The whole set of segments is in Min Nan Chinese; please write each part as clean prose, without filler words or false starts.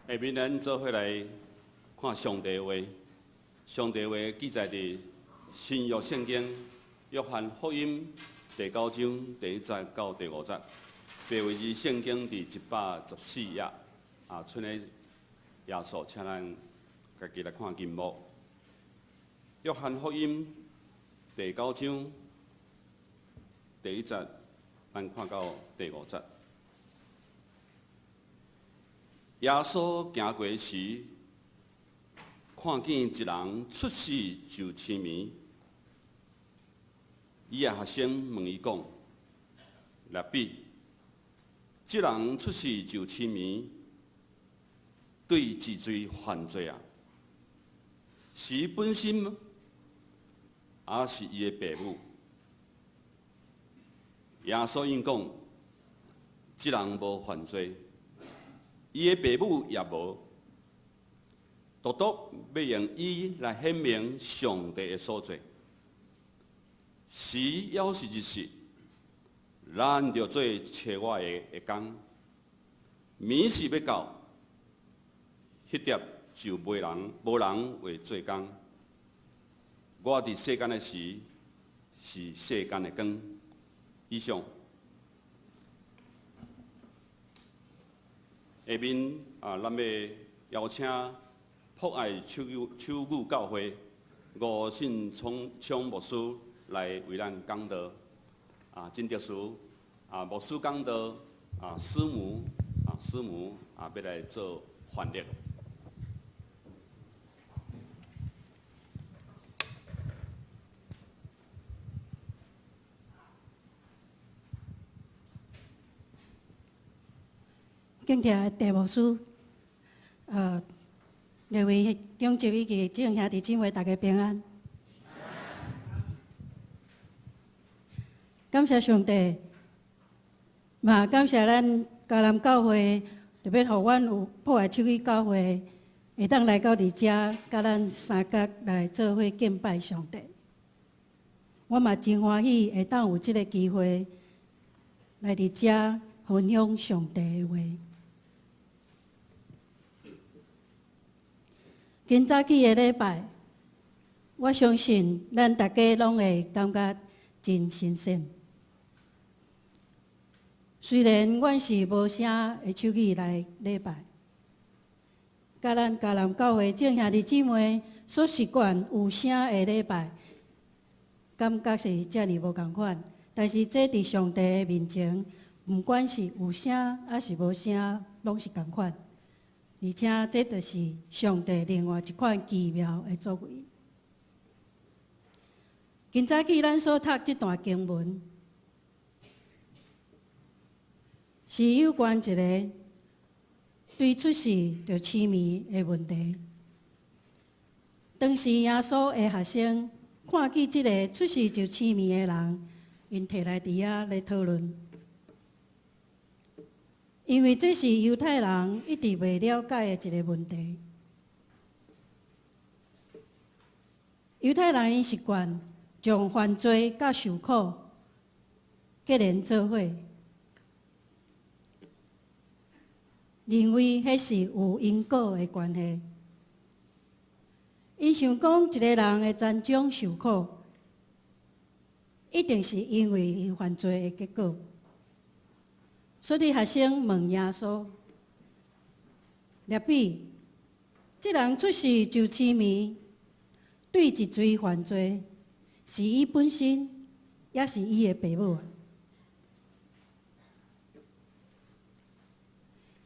下面咱做伙來看上帝話，上帝話記載佇新約聖經約翰福音第九章第一節到第五節，白話字聖經佇114頁。啊，賰咧耶穌，請咱家己來看經目。約翰福音第九章第一節，咱看到第五節。耶穌行過時，看見一人出世就癡盲，伊的學生問伊講：拉比，這人出世就癡盲，對幾罪犯罪啊？是伊本身嗎？抑是伊的爸母？耶穌應講：這人無犯罪。伊的爸母也無，獨獨欲用伊來顯明上帝的所作。時猶是日時，咱著做差我的的工。暝時欲到，彼粒就無人無人會做工。我佇世間的時，是世間的光。以上。下面啊，咱欲邀請博愛手語手語教會吳信聰聰牧師來為咱講道。啊，真特殊啊，牧師講道啊，師母啊，師母啊，欲來做翻譯。敬聽的鄭牧師，列位長執以及眾兄弟姊妹，大家平安。感謝上帝，嘛感謝咱迦南教會，特別予阮有博愛手語教會，會當來到佇遮，佮咱相佮來做伙敬拜上帝。我嘛真歡喜會當有這个機會來佇遮分享上帝的話。今早起的禮拜，我相信咱大家攏會感覺真新鮮。雖然阮是無聲的手語來禮拜，佮咱迦南教會眾兄弟姊妹所習慣有聲的禮拜，感覺是遮爾無仝款。但是這佇上帝的面前，毋管是有聲抑是無聲，攏是仝款。而且這就是上帝另外一款奇妙的作為。今早起咱所讀這段經文，是有關一个對出世就癡盲的問題。當時耶穌的學生看見這个出世就癡盲的人，𪜶提來佇遐咧討論。因為這是猶太人一直袂了解的一个問題。猶太人𪜶習慣將犯罪佮受苦結連做伙，認為彼是有因果的關係。𪜶想講一个人的殘障受苦，一定是因為伊犯罪的結果。所以學生問耶穌：拉比，這人出世就癡盲，對一罪犯罪，是伊本身，抑是伊的爸母？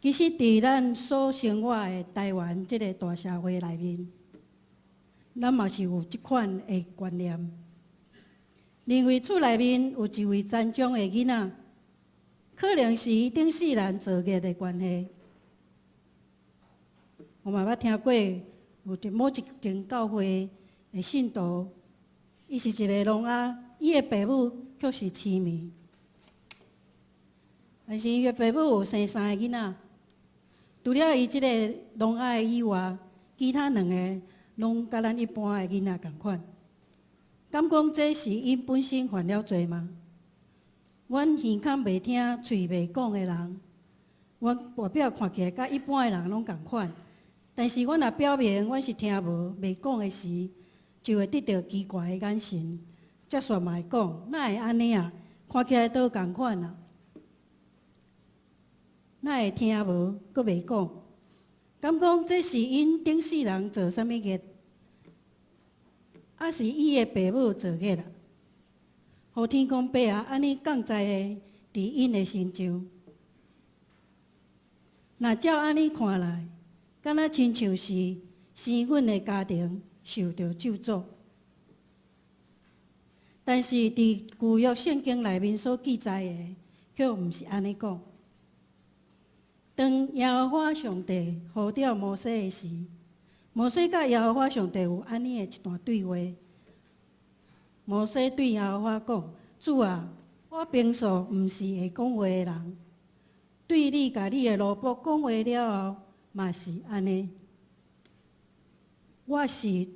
其實，佇咱所生活的台灣這个大社會內面，咱嘛是有這款的觀念，認為厝內面有一位殘障的囡仔，可能是伊頂世人造孽的關係。我嘛捌聽過有佇某一間教會的信徒，伊是一个聾仔，伊的爸母卻是癡盲，但是伊的爸母有生三个囡仔，除了伊這个聾仔以外，其他兩个攏佮咱一般的囡仔仝款。敢講這是𪜶本身犯了罪嗎？阮耳孔袂聽，喙袂講的人，阮外表看起來佮一般的人攏仝款，但是阮若表明阮是聽無袂講的時，就會得著奇怪的眼神。接續嘛會講，哪會按呢啊？看起來都仝款啊，哪會聽無，閣袂講？敢講這是𪜶頂世人做啥物業？抑是伊的爸母造孽啦？予天公伯啊，按呢降災的佇𪜶的身上。若照按呢看來，敢若親像是生阮的家庭受著咒詛。但是佇舊約聖經內面所記載的，卻毋是按呢講。當耶和華上帝呼召摩西的時，摩西佮耶和華上帝有按呢的一段對話。摩西對耶和華講：主啊，我平素毋是會講話的人，對你共你的奴僕講話了後，嘛是按呢。我是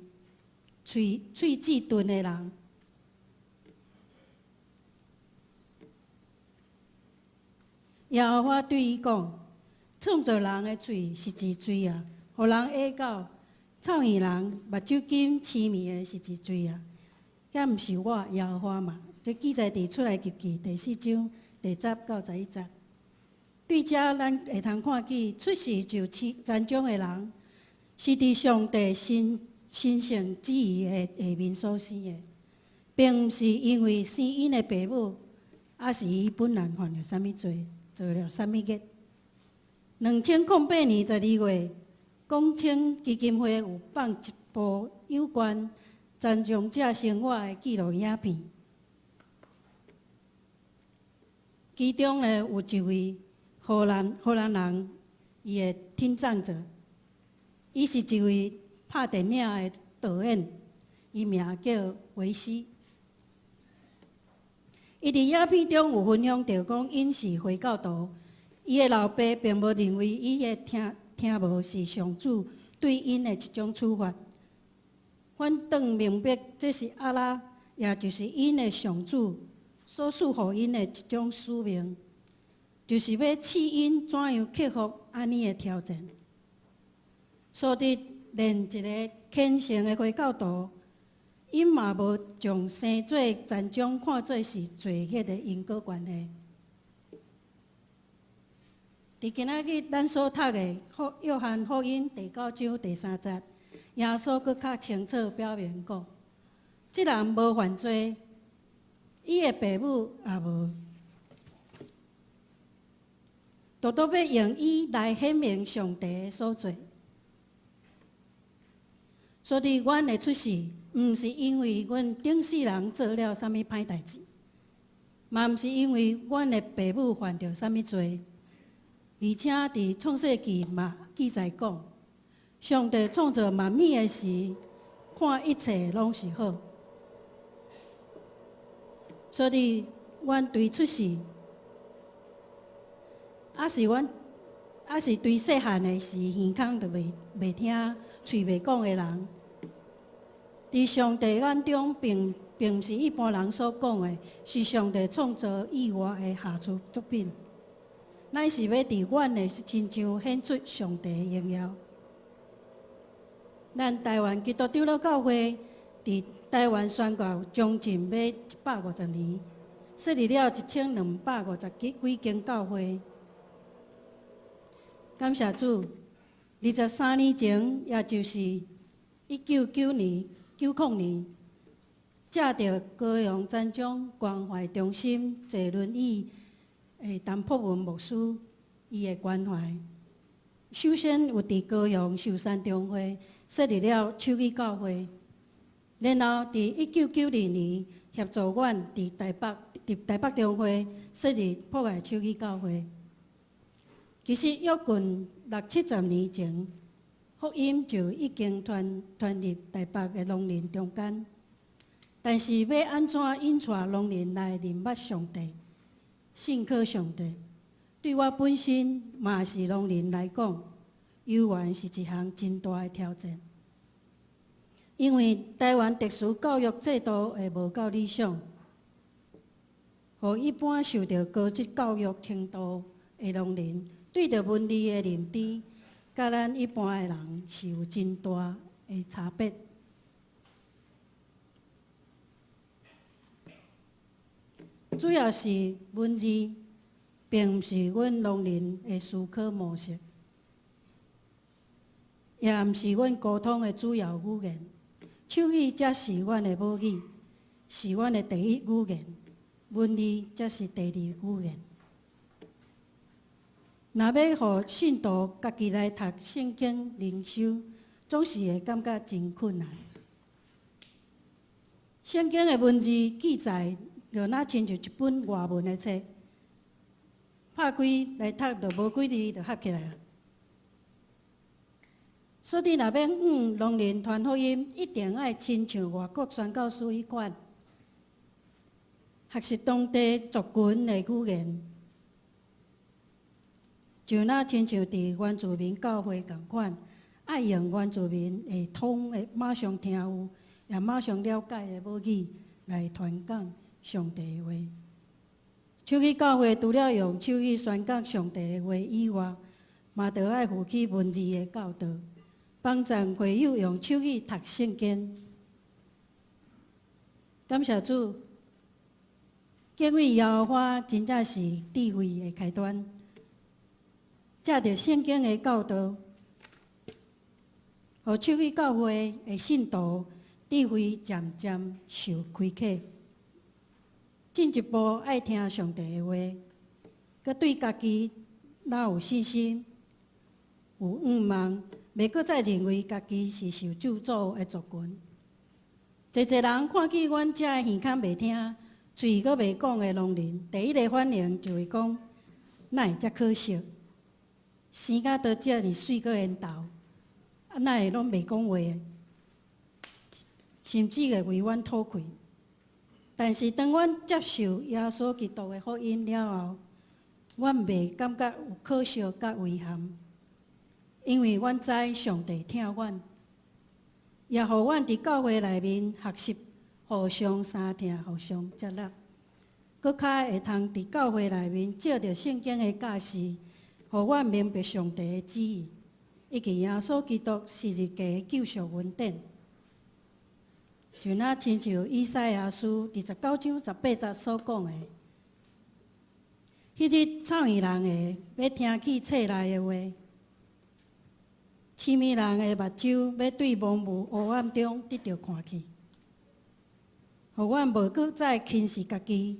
喙舌鈍的人。耶和華對伊講：創造人的喙是一罪啊，予人啞到臭耳人目睭金癡迷的是一罪啊。遐毋是我耶和華嘛？這記載佇出埃及記第四章第10到11節。對這咱會通看見，出世就殘障的人，是佇上帝神聖旨意的下面所生的，並毋是因為生𪜶的爸母，抑是伊本人犯了啥物罪，做了啥物業。2008年12月，廣清基金會有放一部有關殘障者生活的紀錄影片，其中呢有一位荷蘭人，伊的聽障者，伊是一位拍電影的導演，伊名叫維斯。伊佇影片中有分享著講，𪜶是回教徒，伊的老爸並無認為伊的聽無是上主對𪜶的一種處罰，反轉明白這是阿拉，也就是𪜶的上主所賜予𪜶的一種使命，就是欲試𪜶怎樣克服按呢的挑戰。所以，連一个虔誠的回教徒，𪜶嘛無將生做殘障看做是罪孽的因果關係。佇今仔日咱所讀的《約翰福音》第九章第三節，耶穌閣較清楚表明講：這人無犯罪，伊的爸母也無，獨獨欲用伊來顯明上帝的所做。所以，阮的出世，毋是因為阮頂世人做了啥物歹代誌，嘛毋是因為阮的爸母犯著啥物罪。而且佇創世記嘛記載講，上帝創造萬物的時，看一切攏是好。所以，阮對出世，抑是對細漢的時，耳孔就袂聽、喙袂講的人，佇上帝眼中並毋是一般人所講的，是上帝創造以外的瑕疵作品。乃是欲佇阮的身上顯出上帝的榮耀。咱台灣基督長老教會佇台灣宣教將近欲150年，設立了1250幾間教會。感謝主，23年前，也就是1990年，藉著高雄殘障關懷中心坐輪椅的陳柏文牧師，伊的關懷，首先有佇高雄壽山中會設立了手語教會，然後佇1992年協助阮佇台北中會設立博愛手語教會。其實約近六七十年前，福音就已經傳入台北的聾人中間，但是欲按怎引帶聾人來認捌上帝、信靠上帝，對我本身嘛是聾人來講，猶原是一項真大的挑戰。因為台灣特殊教育制度的無夠理想，予一般受著高職教育程度的聾人，對著文字的認知，佮咱一般的人是有真大的差別。主要是文字，並毋是阮聾人的思考模式，也毋是阮溝通的主要語言。手語才是阮的母語，是阮的第一語言，文字才是第二語言。若欲予信徒家己來讀聖經靈修，總是會感覺真困難。聖經的文字記載，就若親像一本外文的冊，拍開來讀，就無幾字就合起來啊。所以，若欲向聾人傳福音，一定愛親像外國宣教師彼款，學習當地族群的語言，就若親像佇原住民教會仝款，愛用原住民會通的、馬上聽有，也馬上了解的母語來傳講上帝的話。手語教會除了用手語宣講上帝的話以外，嘛著愛負起文字的教導，幫助會友用手語讀聖經。感謝主，敬畏耶和華真正是智慧的開端。藉著聖經的教導，予手語教會的信徒智慧漸漸受開啟，進一步愛聽上帝的話，閣對家己若有信心、有向望，袂閣再認為家己是受咒詛的族群。濟濟人看見阮遮的耳孔袂聽、喙閣袂講的聾人，第一个反應就會講：哪會遮可惜？生甲都遮爾媠閣緣投，啊，哪會攏袂講話？甚至會為阮吐氣。但是當阮接受耶穌基督的福音了後，阮袂感覺有可惜佮遺憾，因為阮知上帝疼阮，也予阮佇教會內面學習互相相疼、互相接納，閣較會通佇教會內面藉著聖經的教示，予阮明白上帝的旨意，以及耶穌基督十字架的救贖恩典。就若親像以賽亞書29章18節所講的，彼日臭耳人的欲聽見冊內的話，痴物人的目睭欲對濛霧黑暗中得著看見，予阮無閣再輕視家己，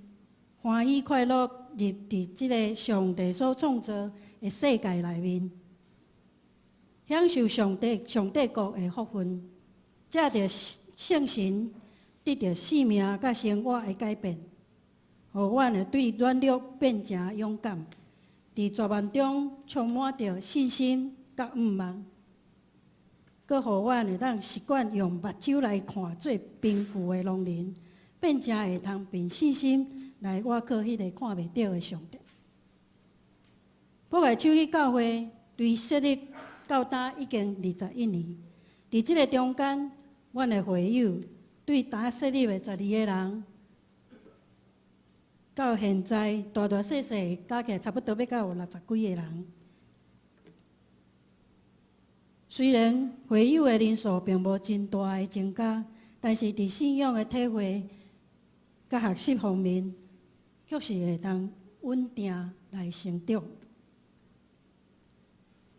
歡喜快樂入佇這个上帝所創造的世界內面，享受上帝國的福分，藉著聖神得著生命佮生活的改變，予阮會對軟弱變成勇敢，佇絕望中充滿著信心佮向望，閣予阮會當習慣用目睭來看做貧窮的聾人，變成會通憑信心來倚靠彼个看袂著的上帝。博愛手語教會對設立到今已經21年，佇這个中間，阮的會友對當設立的12个人，到現在大大細細加起來差不多欲到有六十幾个人。雖然會友的人數並無真大的增加，但是佇信仰的體會佮學習方面，卻是會當穩定來成長。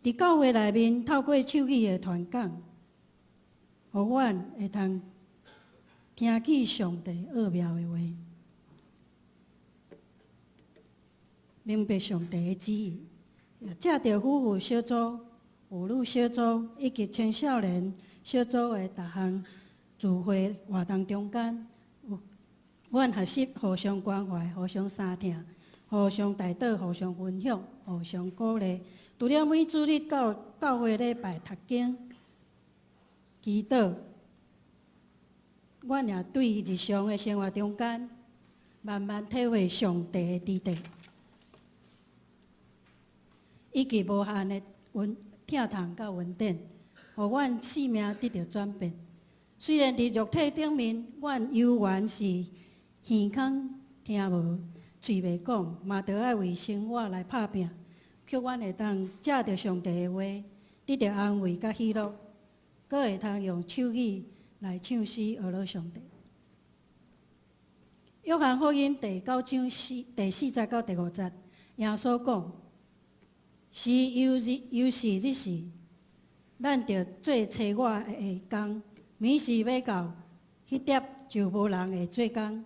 佇教會內面，透過手語的傳講，予阮會通聽見上帝奧妙的話，明白上帝的旨意。藉著夫婦小組、婦女小組以及青少年小組的逐項聚會活動中間，有阮學習互相關懷、互相相疼、互相代禱、互相分享、互相鼓勵。除了每主日到教會禮拜讀經、祈禱，阮也對日常的生活中間，慢慢體會上帝的慈愛，以及無限的恩疼痛佮恩典，予阮生命得著轉變。雖然佇肉體頂面，阮猶原是耳孔聽無、喙袂講，嘛著愛為生活來拍拚。予阮會當藉著上帝的話，得著安慰佮喜樂，閣會通用手語來唱詩呵咾上帝。約翰福音第九章第四節到第五節，耶穌講：時猶日猶是日時，咱著做差我的工。暝時欲到，彼點就無人會做工。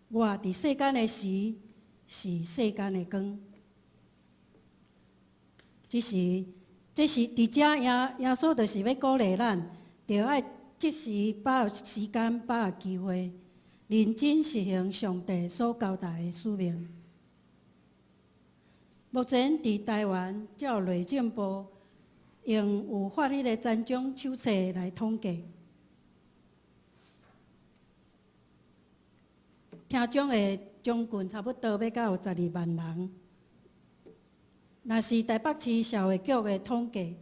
我佇世間的時，是世間的光。這時，這是佇遮耶穌就是欲鼓勵咱，著愛及時把握時間，把握機會，認真實行上帝所交代的使命。目前佇台灣，照內政部用有發彼个殘障手冊來統計，聽障的將近差不多欲到有12萬人。若是台北市社會局的統計，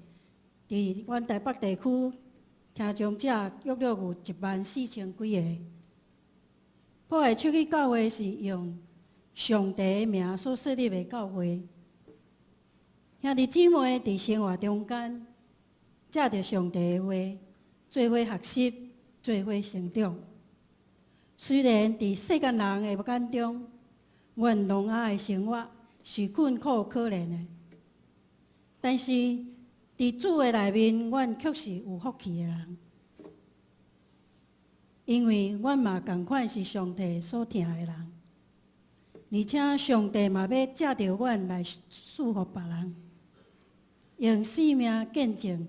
佇阮台北地區聽障者約略有1萬4千幾个。破壞手語教會是用上帝的名所設立的教會，兄弟姊妹佇生活中間，藉著上帝的話，做伙學習，做伙成長。雖然佇世間人的眼中，阮聾啞的生活是困苦可憐的，但是佇主的內面，阮卻是有福氣的人，因為阮嘛仝款是上帝所疼的人，而且上帝嘛欲藉著阮來賜福別人，用生命見證，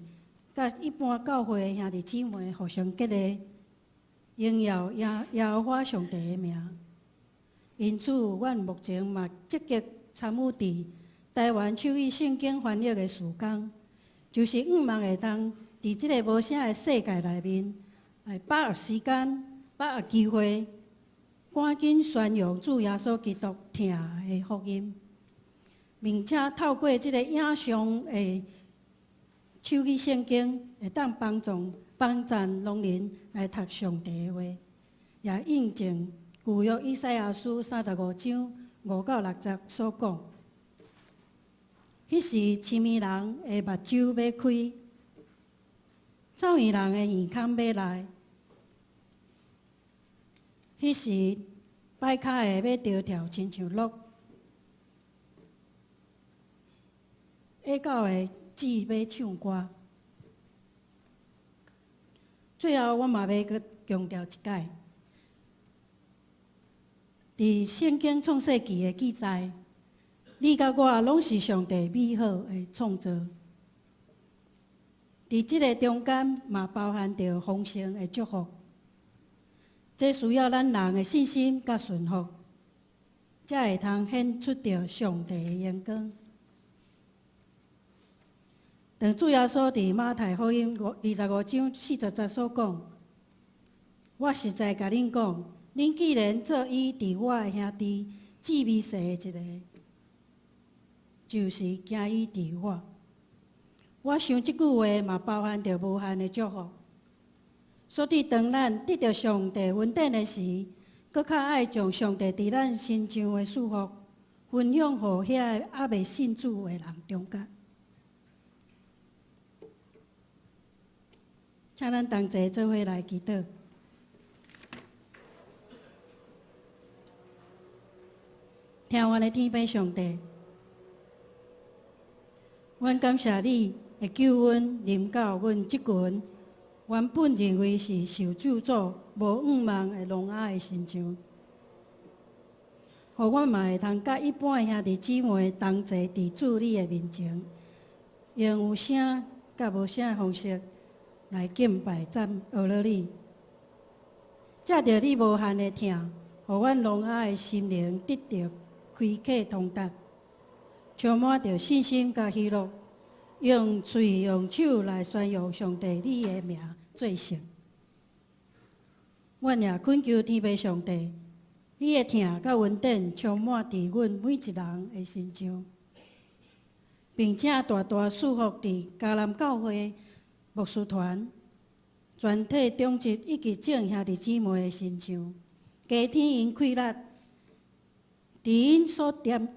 佮一般教會的兄弟姊妹互相激勵，榮耀耶和華上帝的名。因此，阮目前嘛積極參與佇台灣手語聖經翻譯的事工，就是向望會當佇這个無聲的世界內面，來把握時間、把握機會，趕緊宣揚主耶穌基督疼的福音，並且透過這个影像的手語聖經，會當幫助聾人來讀上帝的話，也印證舊約以賽亞書35章5到6節所講。彼時，痴耳人的目睭欲開，走耳人的耳孔欲來。彼時，跛跤的欲著跳親像鹿，啞狗的舌欲唱歌。最後，我嘛欲閣強調一擺，佇聖經創世記的記載，你佮我攏是上帝美好的創造。佇這个中間嘛包含著豐盛的祝福，這需要咱人的信心佮順服，才會通顯出著上帝的榮光。當主耶穌佇馬太福音25章40節所講：我實在共恁講，恁既然做伊佇我的兄弟至微細的一个，就是行伊佇我。我想這句話嘛包含著無限的祝福。所以當咱得著上帝恩典的時，閣較愛將上帝佇咱身上的祝福分享予遐个猶未信主的人中間。請咱同齊做伙來祈禱。疼阮的天父上帝，阮感謝你的救恩臨到阮這群原本認為是受咒詛、無向望的聾啞的身上，予阮嘛會通佮一般的兄弟姊妹同齊佇主你的面前，用有聲佮無聲的方式來敬拜讚呵咾你。藉著你無限的疼，予阮聾啞的心靈得著開啟通達，充滿著信心佮喜樂，用喙用手來宣揚上帝你的名做聖。阮也懇求天父上帝，你的疼佮恩典充滿佇阮每一人的身上，並且大大賜福佇迦南教會牧師團全體長執以及眾兄弟姊妹的身上，加添𪜶氣力，佇𪜶所踮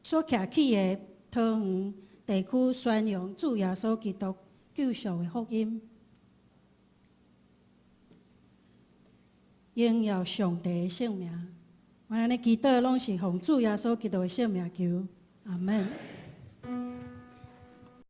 所徛起的桃園地區宣揚主耶穌基督救贖的福音，榮耀上帝的聖名。阮按呢祈禱，攏是奉主耶穌基督的聖名求，阿門。